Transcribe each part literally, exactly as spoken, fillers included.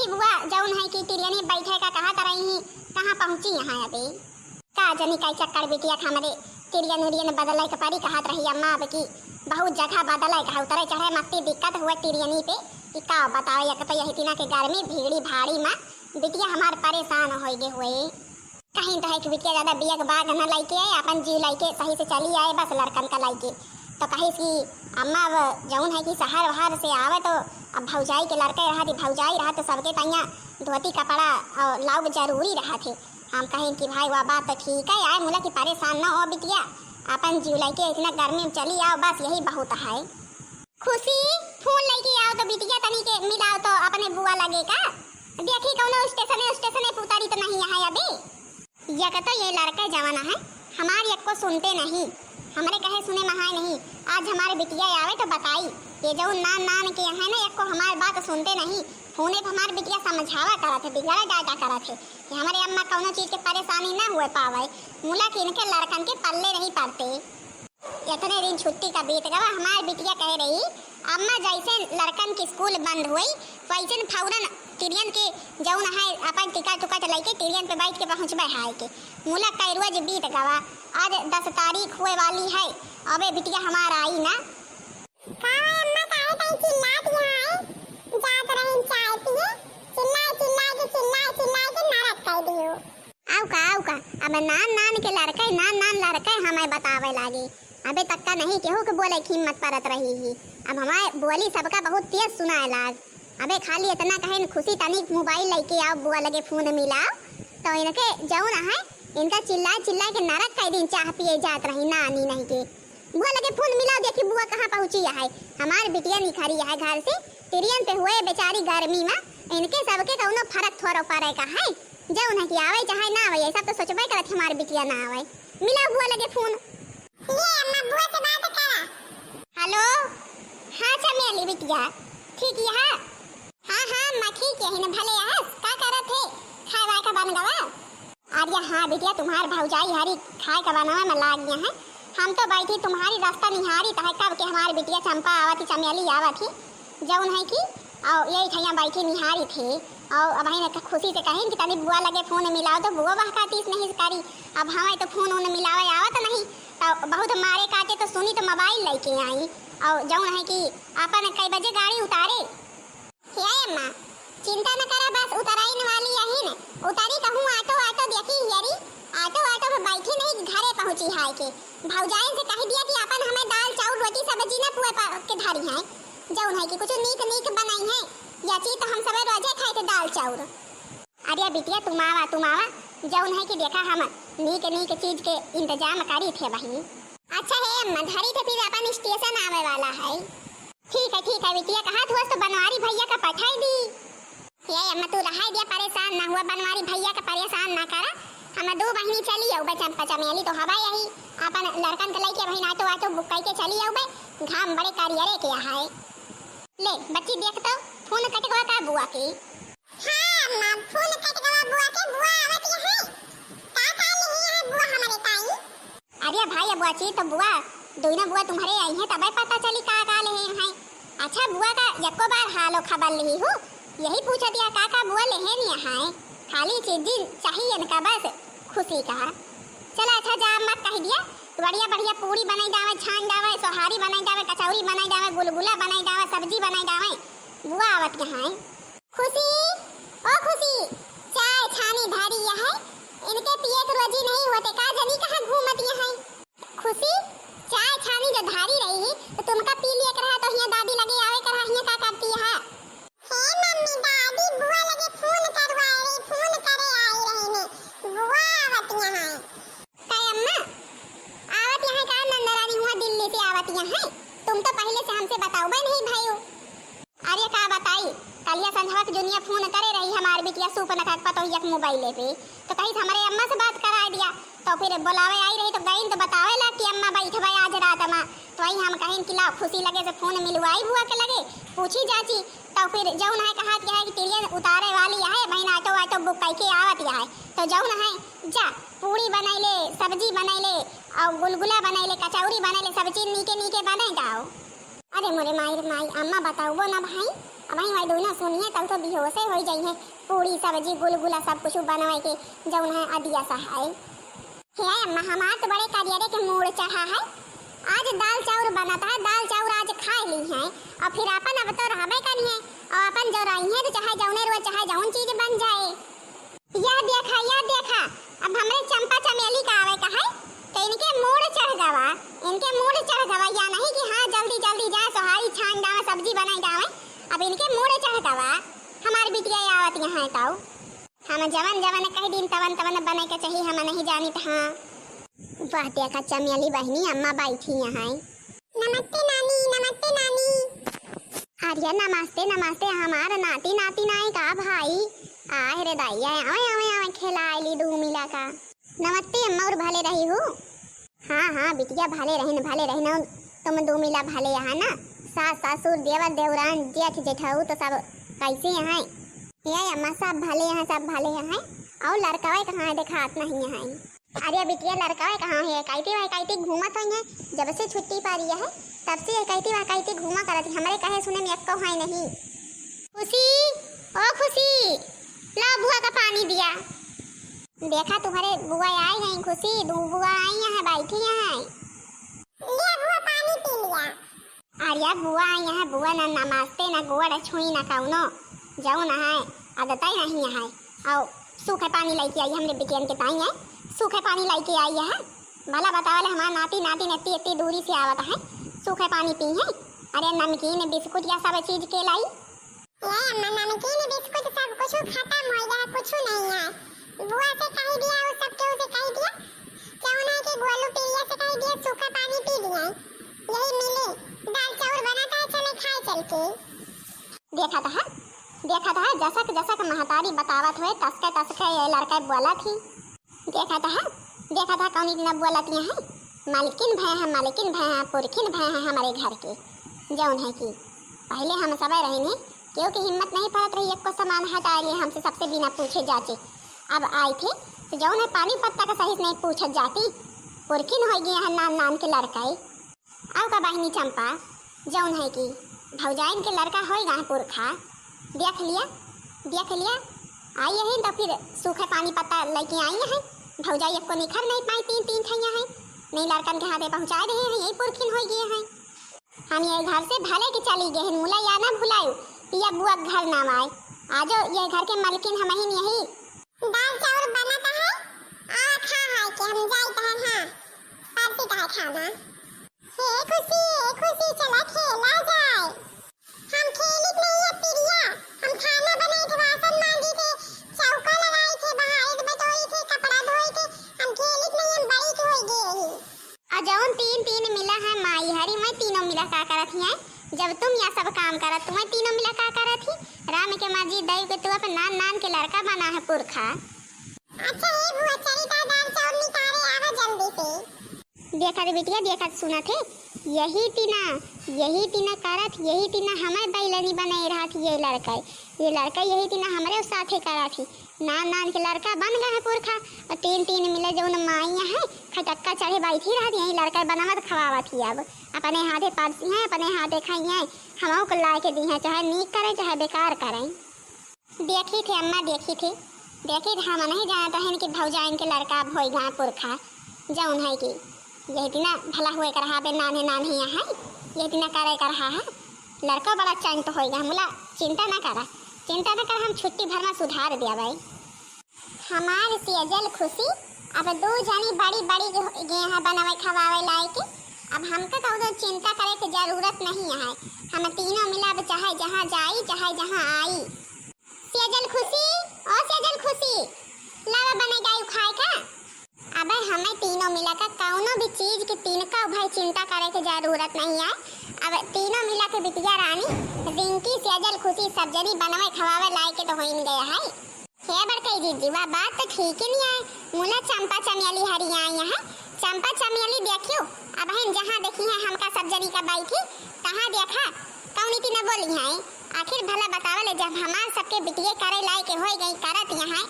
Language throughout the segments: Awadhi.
कि बुआ, जौन है कि तिरियनी बैठे का कहत रही, कहाँ पहुँची यहाँ अबे? का जनी कई चक्कर बिटिया के हमरे तिरियन उरियन बदले के परी कहत रही अम्मा, अब की बहुत जगह बदले का उतरे चढ़े मत्ती दिक्कत हुए तिरियनी पे। कि का बताओ, एक तो यही तिना के गर्मी भीड़ी भाड़ी में बिटिया हमार परेशान होई गे हुए। कहीं तो है कि बिटिया ज्यादा बियक बाग न लइके आए, अपन जीव लइके सही से चली आए, बस लड़कन का लइके। तो कहिस कि अम्मा, अब जौन है कि शहर वहर से आवे तो अब भौजाई के लड़के रहत, भौजाई रहत तो सबके तैया धोती कपड़ा और लाउग जरूरी रहत है। हम कहें कि भाई, वह बात तो ठीक है, आए मुला कि परेशान न हो बिटिया, अपन जीव लइके इतना गर्मी में चली आओ, बस यही बहुत है। खुशी, फोन लइके आओ तो बिटिया तनी के मिलाओ तो अपने बुआ लगे का। देखी कौनो स्टेशने, स्टेशने पे उतारी तो नहीं है अबे। या का तो ये लड़का जवान है, हमार यक्को सुनते नहीं, हमरे कहे सुने में हाय नहीं। आज हमारे बिटिया आवे तो बताई, ये जौन नान नान के है ना, यक्को हमार बात सुनते नहीं। फोने पे हमार बिटिया समझावा करत है, बिगड़ा डाटा करत है कि हमारे अम्मा कौनो चीज के परेशानी ना हुए पावे। मुला कि इनके लड़कन के पल्ले नहीं पड़ते। इतने दिन छुट्टी का बीत गवा, हमार बिटिया कह रही, "अम्मा, जैसे लड़कन की स्कूल बंद हुई, वैसे फौरन तिरियन के जौन है अपन टिकट उकट लेके तिरियन पे बैठ के पहुँचबे है के। मुला कई रोज बीत गवा, आज दस तारीख हुए वाली है, अबे बिटिया हमार आई ना।" का है अम्मा, काहे ताई चिल्लात यहाँ है? जात रहे चाय पिए, चिल्लाए चिल्लाए के, चिल्लाए चिल्लाए के नरक कर दियो। आउ का, आउ का, अब नान नान के लड़के, नान नान लड़के हमें बतावे लागे। अबे तक का नहीं केहू के बोले की हिम्मत परत रही ही। अब हमारे बोली सबका बहुत तेज सुनाए लाग। अबे खाली इतना कहे न, "खुशी तनिक मोबाइल लेके आओ, बुआ लगे फोन मिलाओ।" तो इनके जौन है, इनका चिल्लाए चिल्लाए के नरक कई दिन चाह पिए जात रही नानी नहीं के। बुआ लगे फोन मिलाओ, देखी बुआ कहाँ पहुँची है। हमार बिटिया निखरी है घर से, तिरियन पे हुए बेचारी गर्मी में, इनके सबके कौनो फर्क थोड़ो पड़े का है। जौन है कि आवे चाहे ना आवे, ये सब तो सोचबे करत हमार बिटिया ना आवे। मिलाओ बुआ लगे फोन। ये अम्मा, बुआ से बात करा। हेलो, हाँ चमेली बिटिया, ठीक है? हाँ, हाँ, अम्मा ठीक है न, भले हस, का करत है? खाए वाए का बन गवा? अरे हाँ बिटिया, तुम्हार भौजाई हरी खाए का बनावे में लाग गया है। हम तो बैठी तुम्हारी रास्ता निहारी, तो है कब के हमार बिटिया चंपा आवत ही, चमेली आवत ही। जौन है कि, और यही ठैया बैठी निहारी थे, और अब है ना खुशी से कहें कि तनी बुआ लगे फोन मिलाओ, तो बुआ बहकातीस नहीं करी। अब हमें तो फोन उन मिलावे आवत नहीं, तो बहुत मारे काटे तो सुनी तो मोबाइल लेके आई, और जौन है कि अपन कई बजे गाड़ी उतारे। हे अम्मा, चिंता न करा, बस उतराइन वाली यही न, उतरी कहूँ ऑटो, ऑटो देखी हियरी, ऑटो, ऑटो में बैठी नहीं, घरे पहुँची है के। भौजाइन से कह दिया कि अपन हमें दाल, चाउर, रोटी, सब्जी न पुए प-, के धरी है, जौन है कि कुछ नीक नीक बनाई है, या चीज तो हम सब रोजे खाए थे दाल चाउर। अरे बिटिया, तुम आवा, तुम आवा, जौन है कि देखा हम नीक नीक चीज के इंतजाम करी थे बहिनी। अच्छा हे अम्मा, धरी थे फिर अपन स्टेशन आवे वाला है। ठीक है, ठीक है बिटिया, कहा तू तो बनवारी भैया का पठाई दी। हे अम्मा, तू रहाई दिया, परेशान ना हुआ, बनवारी भैया का परेशान ना करा। हम दो बहिनी चली आउबे चंपा चमेली, तो हवा यही अपन लड़कन के लेके बहिन ऑटो ऑटो बुक करके चली आउबे। घाम बड़े करियरे के यहाँ है। ले बच्ची, देख तो फोन कट गवा का बुआ के। हाँ अम्मा, फोन कट गवा बुआ के, बुआ आवत है। का का ले है बुआ हमारे ताई? अरे भाई, अब बुआ ची तो बुआ, दोनों बुआ तुम्हारे आई हैं, तबे पता चली का का ले हैं। अच्छा बुआ का यक्को बार हालो खबर लिही हूँ, यही पूछा दिया का का बुआ ले हैं नहीं है, खाली चीज चाहिए इनका बस, खुशी का। चला अच्छा जा, मत कह दिया, बढ़िया बढ़िया पूड़ी बनाई जावे, छान जावे, सोहारी बनाई जावे, कचौरी बनाई जावे, गुलगुला बनाई जावे, सब्जी बनाई जावे, बुआ आवत के हैं। खुशी, ओ खुशी, चाय छानी धारी यह है, इनके पिए के रोजी नहीं होते का, जनी कहाँ घूमत यह है। खुशी, चाय छानी जो धारी रही है, तो तुमका पी लिए कर रहा, तो हियाँ दादी लगे आवे कर रहा, हियाँ का करती है? हे मम्मी, दादी बुआ लगे फोन करवाए रही, फोन करे आई रही ने, बुआ आवत यहाँ। का अम्मा, आवत यहाँ का नंदरानी हुआ दिल्ली से आवत यहाँ? तुम तो पहले से हमसे बताओ नहीं भाई। अरे का बताई, कलिया संझवा के जुनिया फोन करे रही हमार बिटिया सूप नखा के पतोहिया के मोबाइले पे, तो कहीं हमरे अम्मा से बात कराए दिया, तो फिर बुलावे आई रही तो गई तो बतावे ला कि अम्मा बैठबे आज रात में, तो वही हम कहें कि लाओ खुशी लगे से फोन मिलवाई बुआ के लगे, पूछी जाची, तो फिर जौन है कहा कि है कि ट्रेन उतारे वाली है बहन, ऑटो वाटो बुक करके आवत है, तो जौन है जा पूड़ी बनैले, सब्जी बनैले, और गुलगुला बनैले, कचौरी बनैले, सब चीज नीके नीके बने जाओ। अरे मोरे माई रे माई, अम्मा बताओ ना भाई, अब वही वही दोनों सुनिए तब तो बेहोशे होइ जाई है। पूड़ी सब्जी गुलगुला सब कुछ बनवे के जौन है अदिया सा है। हे अम्मा, हमार तो बड़े करियरे के मूड़ चढ़ा है। आज दाल चाउर बनत है, दाल चाउर आज खाए ली हैं और फिर अपन अब तो रहबे करिए और अपन जो रही है तो चाहे जौने रोज चाहे जौन चीज बन जाए। यह देखा, यह देखा, अब हमरे चंपा चमेली का आवे का है, तो इनके मूड़ चढ़ गवा, इनके मूड़ चढ़ गवा। या नहीं कि हाँ, जल्दी जल्दी जाए, सोहारी छान जावे, सब्जी बनाई जावे। अब इनके मूड़ चढ़ गवा, हमार बिटिया आवत यहाँ है ताऊ। हम जवन जवन कह दिन तवन तवन बने के चाहिए, हम नहीं जानित हाँ। वाह, देखा चमेली बहिनी, अम्मा बैठी यहाँ है। नमस्ते नानी, नमस्ते नानी। अरे नमस्ते, नमस्ते, हमार नाती नातिन आए का भाई? आए रे दाई, आए, आवे, आवे, आवे, खेला आइली दू मिला का। नमस्ते अम्मा, और भले रही हो? हाँ, हाँ, बिटिया, भले रहिन, भले रहिन, और तुम दू मिला भले यहाँ ना, सास, ससुर, देवर, देवरान, जेठ, जेठाऊ, तो सब कैसे हैं? ये अम्मा, सब भले हैं, सब भले हैं। और लड़कवे कहाँ है, देखात नहीं है। अरे बिटिया, लड़कवे कहाँ है? कैती वह कैती घूमत होई है, जब से छुट्टी पा रही है, तब से कैती वह कैती घूमा करत है। हमरे कहे सुने में एक्को है नहीं। खुशी, ओ खुशी, ला बुआ का पानी दिया। देखा तुम्हारे बुआ आई हैं खुशी, दू बुआ आई हैं, बैठी हैं। ले बुआ पानी पी लिया। अरे बुआ, यहाँ बुआ ना नमस्ते ना गोड़ छुई ना कौनो, जौन है आदत ही नहीं है। और सूखे पानी लेके आई हमरे बिटियन के ताई है, सूखे पानी लेके आई है। भला बतावले हमार नाती नातिन इतनी इतनी दूरी से आवत है, सूखे पानी पी है। अरे नमकीन बिस्कुट या सब चीज के लाई। ए अम्मा, नमकीन बिस्कुट सब कुछ खत्म हो गया, कुछ नहीं है। बुआ से कह दिया, वो सब केहू से कह दिया, जौन है कि गोलू पीरिया से कह दिया, सूखा पानी पी लिया, यही मिली, दाल चाउर बना था, चले खाए चल के। देखा था, देखा था, जसक जसक महतारी बतावत हुए, तसके तसके ये लड़का बोला थी। देखा था, देखा था, कौन इतना बोलत यहाँ है? मालकिन भय है, मालकिन भय है, पुरखिन भय है हमारे घर के। जौन है कि पहले हम सबे रहे ने, केहू के हिम्मत नहीं पड़त रही, एको सामान हटाए लिए हमसे सबसे बिना पूछे जाचे। अब आए थे, तो जौन है पानी पत्ता का सही से नहीं पूछत जाती, पुरखिन हो गए हैं नान नान के लड़का। आउ का बहिनी चंपा, जौन है कि भौजाइन के लड़का होई गए पुरखा, देख लिया, देख लिया, आई है तो फिर सूखे पानी पत्ता लेके आई है। भौजाई एको निखर नहीं पाई, तीन तीन ठैया है, नहीं लड़कन के हाथे पहुँचा रहे हैं, यही पुरखिन हो गए हैं। हम ये घर से भले के चली गए हैं, मुला या ना भुलायु कि ये बुआ के घर ना आए, आजो ये घर के मालकिन हम ही यही। दाल चाउर बनत है, आ खा है कि हम जाइत है, हाँ, परसित है खाना। हे खुशी, हे खुशी, चला खेला जाए। हम खेलित नहीं है पिरिया, हम खाना बनाई थे, बासन मांजी थे, चौका लगाई थे, बहारी बटोरी थे, कपड़ा धोई थे, हम खेलित नहीं, हम बड़ी के होई गए ही। आ जौन तीन तीन मिला है माई हरी, मैं तीनों मिला का करत ही हैं? जब तुम यह सब काम करत, तुम्हें तीनों मिला का करत ही? राम के मर्जी दई के तू अपन नान नान के लड़का बना है पुरखा। अच्छा हे बुआ, चली ता दाल चाउर निकाले आवा जल्दी से। देखत बिटिया, देखत सुनत है, यही तीना, यही तीना करत, यही तीना हमें बैलनी बनाए रहत ये लड़का, ये लड़का यही तीना हमरे साथे करत ही। नान नान के लड़का बन गए हैं पुरखा, और तीन तीन मिले जौन माई है, खटक्का चढ़े बैठी रहत, यही लड़का बनावत खवावत ही। अब अपने हाथे परसी हैं, अपने हाथे खाई हैं, हमहू को लाए के दी हैं, चाहे नीक करें, चाहे बेकार करें। देखी थे अम्मा, देखी थे, देखी थे, हम नहीं जानत रहन कि भौजाइन के लड़का अब होई गए पुरखा, जौन है कि यही दिना भला हुए कर रहा बे, नान्हे नान्हे यहाँ है, यही दिना करे कर रहा है, लड़का बड़ा चंट होई गए, मुला चिंता ना करा, चिंता ना कर, हम छुट्टी भर में सुधार दिया भाई। हमार सेजल खुशी अब दो जनी बड़ी बड़ी हो गए हैं बनावे खवावे लायक। अब हमका कौनो चिंता करे के जरूरत नहीं है। हम तीनों मिला अब चाहे जहाँ जाई, चाहे जहाँ आई। सेजल खुशी, ओ सेजल खुशी, लावा बने जाई खाए का। अबे हमें तीनों मिला का कौनो भी चीज की तिनका भाई चिंता करे के जरूरत नहीं है। अब तीनों मिला के बिटिया रानी रिंकी सेजल खुशी सब जनी बनावे खवावे लायक तो होइन गया है। हे बड़कई जीजी, वा बात तो ठीक ही नहीं है। मुला चंपा चमेली हरी आई है। चंपा चमेली देखियो, अब हम जहाँ देखी है हमका सब जनी का बैठी, तहाँ देखा कौन इतनी न बोली है। आखिर भला बतावले, जब हमार सबके बिटिये करे लायक होई गई करत यहाँ,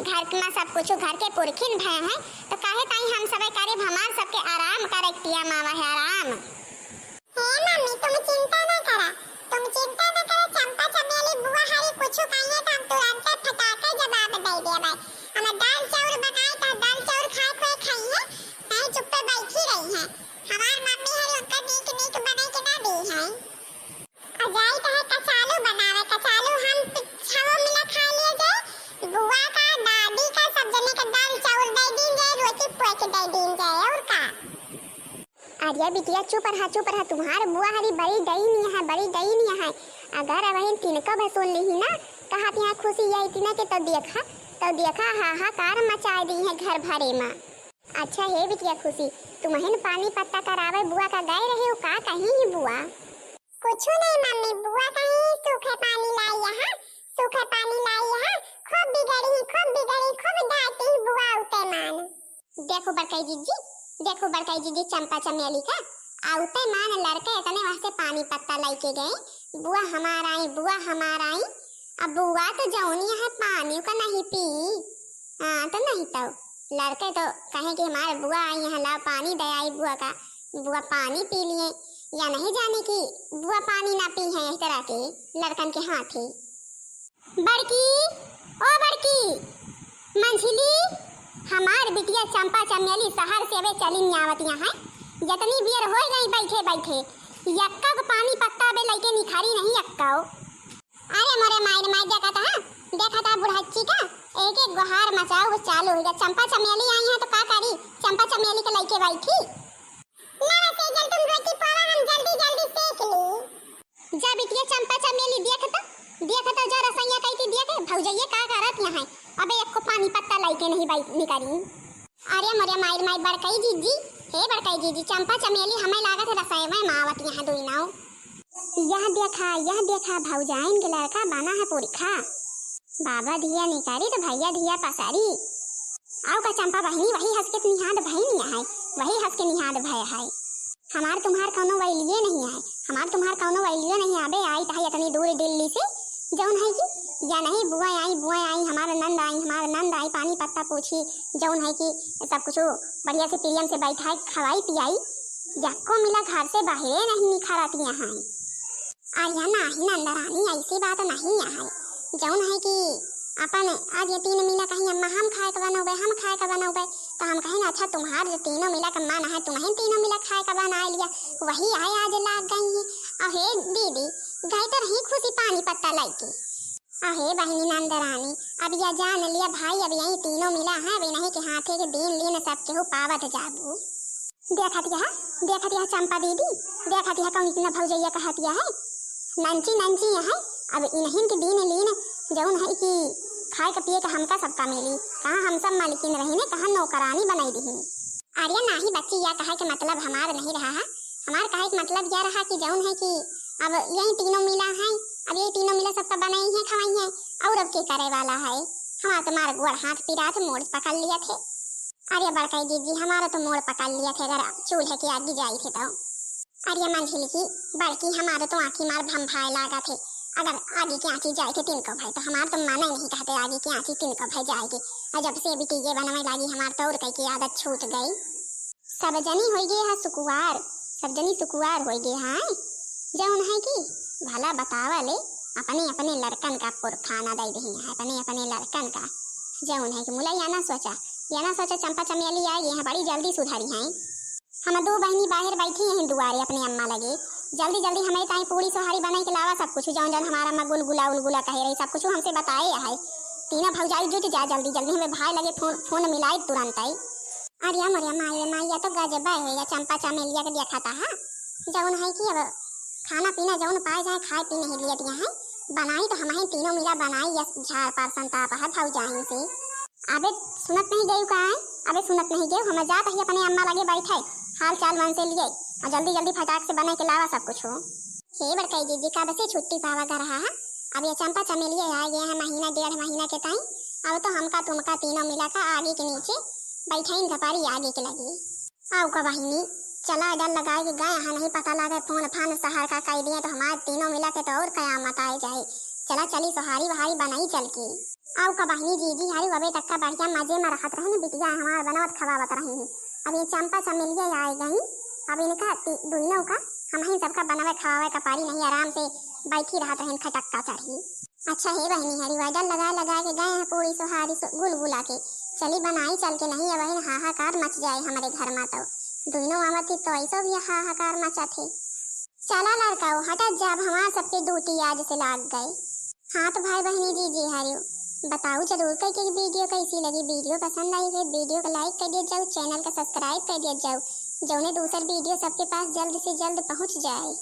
घर में सब कुछ घर के पुरखिन भय है, तो काहे ताई हम सबे करे हमार सबके आराम करे पिया मावा है आराम। हे मम्मी, तुम चिंता ना करा, तुम चिंता ना करा, चंपा ये बिटिया चुप रहा, चुप रहा, तुम्हार बुआ हरी बड़ी डईन है, बड़ी डईन है। अगर अबहिन तिनको भी सुन लिही ना, कहत यहाँ खुशी ये इतना के तो देखा, तो देखा हाहाकार मचाए दी है घर भरे मा। अच्छा हे बिटिया खुशी, तुमहिन पानी पत्ता करावे बुआ का गए रहे हो, का कही ही बुआ? कुछु नहीं मम्मी, बुआ कही सूखे पानी लाई यहाँ, सूखे पानी लाई यहाँ, खूब बिगड़ी, खूब बिगड़ी, खूब डांटी बुआ उते मान। देखो बड़काई जीजी, देखो बड़काई जीजी चंपा चमेली का, आउते मान लड़के इतने वास्ते पानी पत्ता लेके गए, बुआ हमार आई, बुआ हमार आई। अब बुआ तो जौनी है पानी का नहीं पी, हाँ तो नहीं तो लड़के तो कहे कि हमार बुआ आई है, लाओ पानी दे आई बुआ का, बुआ पानी पी लिए, या नहीं जाने कि बुआ पानी ना पी है इस तरह के लड़कन के हाथे। बड़की, ओ बड़की, मंझली, हमार बिटिया चंपा चमेली शहर से अबे चली आवतिया है। जतनी बियर हो गई बैठे बैठे, यक्का को पानी पत्ता बे लइके निखारी नहीं यक्का हो। अरे मोरे माई रे माई, देखा था, देखा था बुढ़च्ची का एक एक गुहार मचाओ, वो चालू हो गया। चंपा चमेली आई है तो का करी, चंपा चमेली के लइके बैठी। लावा सेजल, तुम रोटी पावा, हम जल्दी जल्दी सेक ली। जा बिटिया चंपा चमेली देख तो, देख तो जा रसैया कइती देख, भौजैया का करत यहाँ। अबे एको पानी पत्ता लइके नहीं बाई निकरी। अरे मोरे माई रे माई बड़कई जीजी, हे बड़कई जीजी, चंपा चमेली हमें लागत है रसोई में मावत यहाँ दुई नाव। यह देखा, यह देखा भौजाइन के लड़का बना है पुरखा। बाबा धिया निकारी तो भैया धिया पसारी। आओ का चंपा बहिनी, वही हंस के निहाद भई नहीं है, वही हंस के निहाद भय है। हमार तुम्हार कौनो वैलिये नहीं है, हमार तुम्हार कौनो वैलिये नहीं है। अबे आई तही इतनी दूर दिल्ली से, जौन है कि या नहीं बुआ आई, बुआ आई, हमार नंद आई, हमार नंद आई, पानी पत्ता पूछी, जौन है कि सब कुछ बढ़िया से प्रियम से बैठाई, खवाई पियाई, यक्को मिला घर से बाहरे नहीं निखरतिया हैं। अरे नाही नंदरानी, ऐसी बात नहीं है। जौन है कि अपन आज ये तीन मिला कहीं अम्मा हम खाए के बनौबे, हम खाए के बनौबे, तो हम कहें अच्छा तुम्हार जो तीनों मिला के मन है, तुम्हें तीनों मिला खाए के बना लिया, वही आए आज लाग गई है। अहे दीदी, गई तो रही खुशी पानी पत्ता लइके। अहे बहिनी नंदरानी, अब या जान लिया भाई, अब यही तीनों मिला है, अब इन्हीं के हाथे के दिन लीन सब केहू पावत जाबू। देखत यह, देखत यह चंपा दीदी, देखत यह कौन इतना भौजैया कहत यह है, नंची नंची यह है। अब इन्हीं के दिन लीन जौन है कि खाए के पिए के हमका सबका मिली, कहाँ हम सब मालिकिन रही ने, कहाँ नौकरानी बनाई दी। अरे नाही बच्ची, या कहे के मतलब हमार नहीं रहा है। हमार कहे के मतलब यह रहा कि जौन है कि अब यही तीनों मिला है, अब यही तीनों मिला सबका बनाई है, खवाई है, और अब के करे वाला है? हमार तो मार गोड़ हाथ पिरात मोड़ पकड़ लिया थे। अरे बड़काई जीजी, हमारा तो मोड़ पकड़ लिया थे, अगर चूल्हे के आगे जाई थे तो। अरे मंझिल की बड़की, हमारे तो आँखी मार भंभाए लागा थे, अगर आगे के आँखी जाए थे तिनको भाई, तो हमार तो मन ही नहीं कहते आगे के आँखी तिनको भाई जाए के। और जब से बिटिये बनवे लागी, हमार तो और कई की आदत छूट गई। सब जनी होई गए है सुकुवार, सब जनी सुकुवार होई गए हैं। जौन है कि भला बतावा ले, अपने अपने लड़कन का पुरखाना दे दही है, अपने अपने लड़कन का। जौन है कि मुला या ना सोचा, या ना सोचा चंपा चमेली आ गई है, बड़ी जल्दी सुधारी हैं। हम दो बहिनी बाहर बैठी हैं दुआरे अपने अम्मा लगे, जल्दी जल्दी हमें ताई पूरी सोहारी बनाई के लावा, सब कुछ जौन जौन हमार अम्मा गुलगुला उलगुला कहे रही, सब कुछ हमसे बताए है। तीनों भौजाई जुट जा जल्दी जल्दी, हमें भाई लगे फोन, फोन मिलाई तुरंत आई। अरे मोरे माई रे माई, या तो गजब है, या चंपा चमेलिया के देखा था, हाँ? जौन है कि अब खाना पीना जौन पाए जाए, खाए पी नहीं लिया दिया है, बनाई तो हम ही तीनों मिला बनाई, या झाड़ पार संताप है भौजाई से। अबे सुनत नहीं गयू का है? अबे सुनत नहीं गयू, हम जात ही अपने अम्मा लगे बैठे, हाल चाल मन से लिए, और जल्दी जल्दी फटाक से बना के लावा सब कुछ हो। हे बड़काई जीजी, कब से छुट्टी पावा कर रहा है? अब ये चंपा चमेलिया आ गया है महीना डेढ़ महीना के ताई, अब तो हमका तुमका तीनों मिला का आगे के नीचे बैठाइन धपारी आगे के लगी। आओ का बहिनी, चला डर लगाए के गए हैं, नहीं पता लगे फोन फान शहर का कह दिए तो हमारे तीनों मिला के तो और कयामत आए जाए। चला चली सोहारी वहारी बनाई चल के। आओ का बहिनी जीजी, हरी अबे तक का बढ़िया मजे में रहत रही बिटिया हमार बनवत खवावत रही। अब ये चंपा चमेलिया आए गई, अब इनका ती-, दुइनों का हम ही सबका बनवे खवावे का पारी नहीं, आराम से बैठी रहत रही खटक्का चढ़ी। अच्छा हे बहिनी हरी, वह डर लगा लगा के गए हैं पूरी सोहारी सो-, गुलगुला के। चली बनाई चल के, नहीं अब हाहाकार मच जाए हमारे घर में तो। दुइनों आवत थी तो ऐसो भी हाहाकार मचा थे। चला लड़काओ, हटत जाब, हमार सबके ड्यूटी आज से लाग गए। हाँ तो भाई बहिनी जीजी हरियो, बताओ जरूर करके वीडियो कैसी लगी। वीडियो पसंद आई है, वीडियो को लाइक कर दिया जाओ, चैनल का सब्सक्राइब कर दिया जाओ। जौने दूसर वीडियो सबके पास जल्द से जल्द पहुँच जाए।